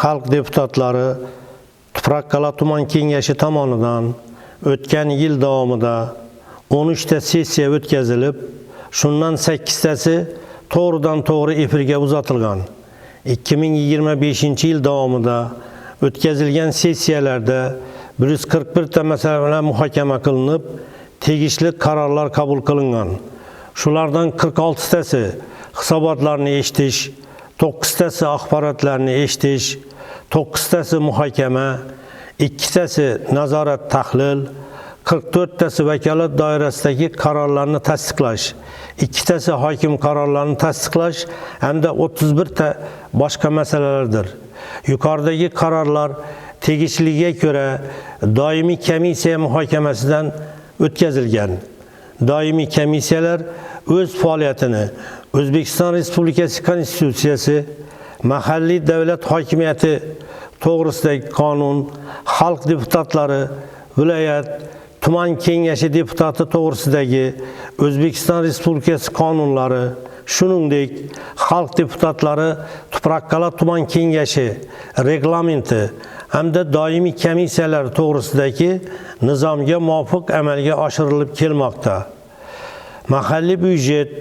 Xalq deputatlari Tuprakqal'a tuman kengashi tomonidan o'tgan yil davomida 13 ta sessiya o'tkazilib, shundan 8 tasi to'g'ridan to'g'ri efirga uzatilgan. 2025 yil davomida o'tkazilgan sessiyalarda 141 ta masalalar muhokama qilinib, tegishli qarorlar qabul qilingan. Shulardan 46 tasi hisobotlarni eshitish, 9 tasi axborotlarni eshitish, 9 tasi muhokama, 2 tasi nazorat tahlil, 44 tasi vakolat doirasidagi qarorlarni tasdiqlash, 2 tasi hokim qarorlarini tasdiqlash hamda 31 ta boshqa masalalardir. Yuqoridagi qarorlar tegishliga ko'ra doimiy komissiya muhokamasidan o'tkazilgan. Doimiy komissiyalar o'z faoliyatini O'zbekiston Respublikasi Konstitutsiyasi, mahalliy davlat hokimiyati to'g'risidagi qonun, xalq deputatlari viloyat, tuman kengashi deputati to'g'risidagi O'zbekiston Respublikasi qonunlari, shuningdek, xalq deputatlari Tuproqqal'a tuman kengashi reglamenti hamda doimiy komissiyalar to'g'risidagi nizomga muvofiq amalga oshirilib kelmoqda. Mahalliy byudjet,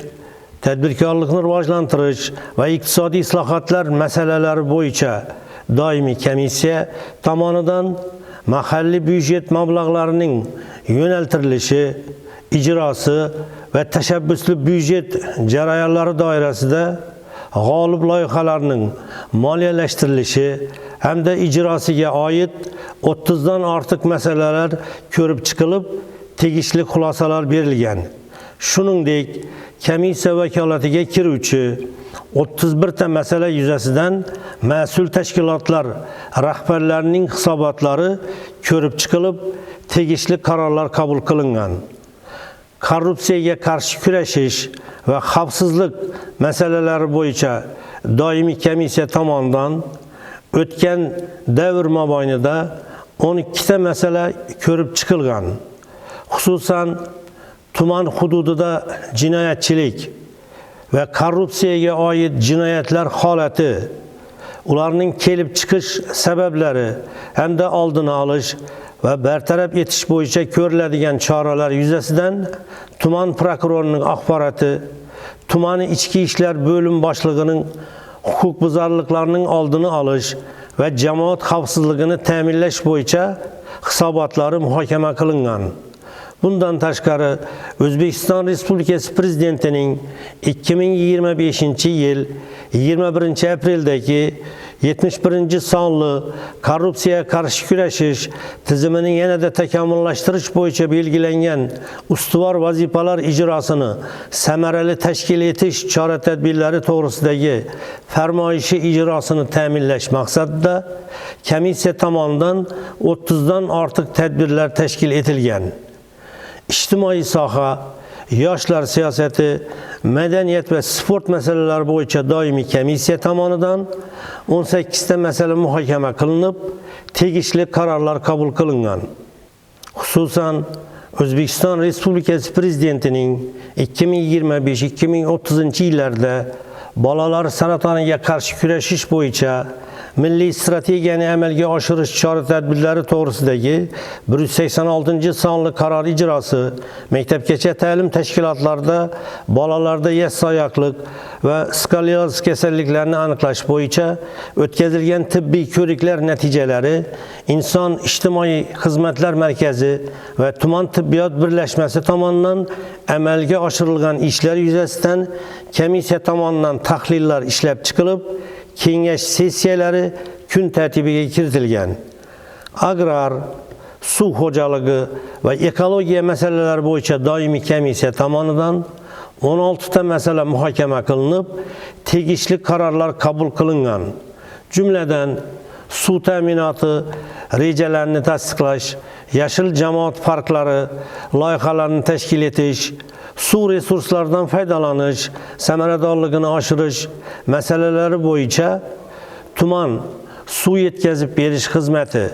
tadbirkorlikni rivojlantirish va iqtisodiy islohotlar masalalari bo'yicha doimiy komissiya tomonidan mahalliy byudjet mablag'larining yo'naltirilishi, ijrosi va tashabbusli byudjet jarayonlari doirasida g'olib loyihalarning moliyalashtirilishi hamda ijrosiga oid 30 dan ortiq masalalar ko'rib chiqilib, tegishli xulosalar berilgan. Shuningdek, komissiya vakolatiga kiruvchi 31 ta masala yuzasidan mas'ul tashkilotlar rahbarlarining hisobotlari ko'rib chiqilib, tegishli qarorlar qabul qilingan. Korrupsiyaga qarshi kurashish va xavfsizlik masalalari bo'yicha doimiy komissiya tomonidan o'tgan davr mobaynida 12 ta masala ko'rib chiqilgan. Xususan, tuman hududida jinoyatchilik va korrupsiyaga oid jinoyatlar holati, ularning kelib chiqish sabablari hamda oldini olish va bartaraf etish bo'yicha ko'riladigan choralar yuzasidan tuman prokurorining axboroti, tuman ichki ishlar bo'lim boshlig'ining huquqbuzarliklarning oldini olish va jamoat xavfsizligini ta'minlash bo'yicha hisobotlari muhokama qilingan. Bundan tashqari, O'zbekiston Respublikasi Prezidentining 2025-yil 21-apreldagi 71-sonli korrupsiyaga qarshi kurashish tizimini yanada takomillashtirish bo'yicha belgilangan ustuvor vazifalar ijrosini samarali tashkil etish chora-tadbirlari to'g'risidagi farmoyishi ijrosini ta'minlash maqsadida komissiya tomonidan 30 dan ortiq tadbirlar tashkil etilgan. Ijtimoiy soha, yoshlar siyosati, madaniyat va sport masalalari bo'yicha doimiy komissiya tomonidan 18 ta masala muhokama qilinib, tegishli qarorlar qabul qilingan. Xususan, O'zbekiston Respublikasi Prezidentining 2025-2030 yillarda bolalar saratoniga qarshi kurashish bo'yicha milliy strategiyani amalga oshirish chora-tadbirlari to'g'risidagi 186-sonli qaror ijrosi, maktabgacha ta'lim tashkilotlarida bolalarda yassioyoqlik va skolioz kasalliklarini aniqlash bo'yicha o'tkazilgan tibbiy ko'riklar natijalari Inson ijtimoiy xizmatlar markazi va tuman tibbiyot birlashmasi tomonidan amalga oshirilgan ishlar yuzasidan komissiya tomonidan tahlillar ishlab chiqilib, kengash sessiyalari kun tartibiga kiritilgan. Agrar, suv xo'jaligi va ekologiya masalalari bo'yicha doimiy komissiya tomonidan 16 ta masala muhokama qilinib, tegishli qarorlar qabul qilingan. Jumladan, suv ta'minoti rejalarini tasdiqlash, yashil jamoat parklari loyihalarini tashkil etish, suv resurslaridan foydalanish samaradorligini oshirish masalalari bo'yicha tuman suv yetkazib berish xizmati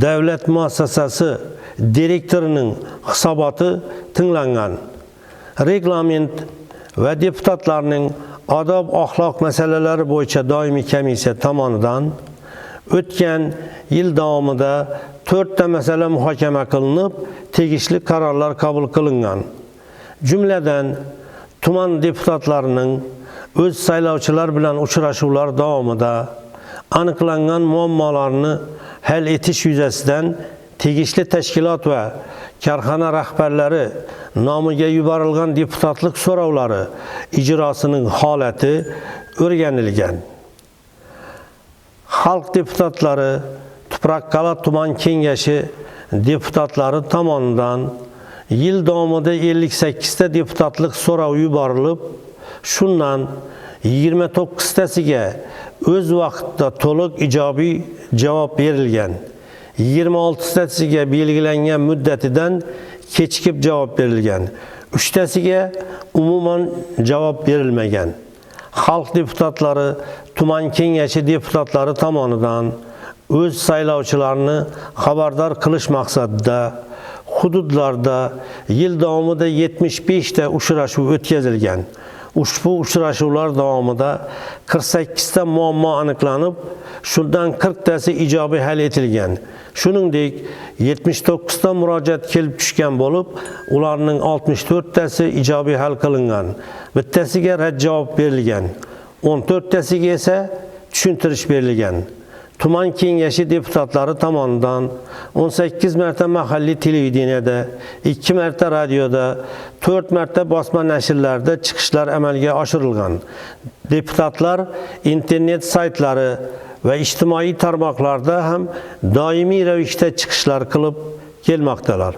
davlat muassasasi direktorining hisoboti tinglangan. Reglament va deputatlarning odob axloq masalalari bo'yicha doimiy komissiya tomonidan O'tgan yil davomida 4 ta masala muhokama qilinib, tegishli qarorlar qabul qilingan. Jumladan, tuman deputatlarining o'z saylovchilar bilan uchrashuvlar davomida aniqlangan muammolarni hal etish yuzasidan tegishli tashkilot va korxona rahbarlari nomiga yuborilgan deputatlik so'rovlari ijrosining holati o'rganilgan. Xalq deputatlari Tuproqqal'a tuman kengashi deputatlari tomonidan yil davomida 58 ta deputatlik so'rov yuborilib, shundan 29 tasiga o'z vaqtida to'liq ijobiy javob berilgan. 26 tasiga belgilangan muddatidan kechikib javob berilgan. 3 tasiga umuman javob berilmagan. Xalq deputatlari tuman kengashi deputatlari tomonidan o'z saylovchilarini xabardor qilish maqsadida hududlarda yil davomida 75 ta uchrashuv o'tkazilgan. Ushbu uchrashuvlar davomida 48 ta muammo aniqlanib, shundan 40 tasi ijobiy hal etilgan. Shuningdek, 79 ta murojaat kelib tushgan bo'lib, ularning 64 tasi ijobiy hal qilingan. Bittasiga rad javob berilgan. 14 tasiga esa tushuntirish berilgan. Tuman kengashi deputatlari tomonidan 18 marta mahalliy televideniyada, 2 marta radioda, 4 marta bosma nashrlarda chiqishlar amalga oshirilgan. Deputatlar internet saytlari va ijtimoiy tarmoqlarda ham doimiy ravishda chiqishlar qilib kelmoqdalar.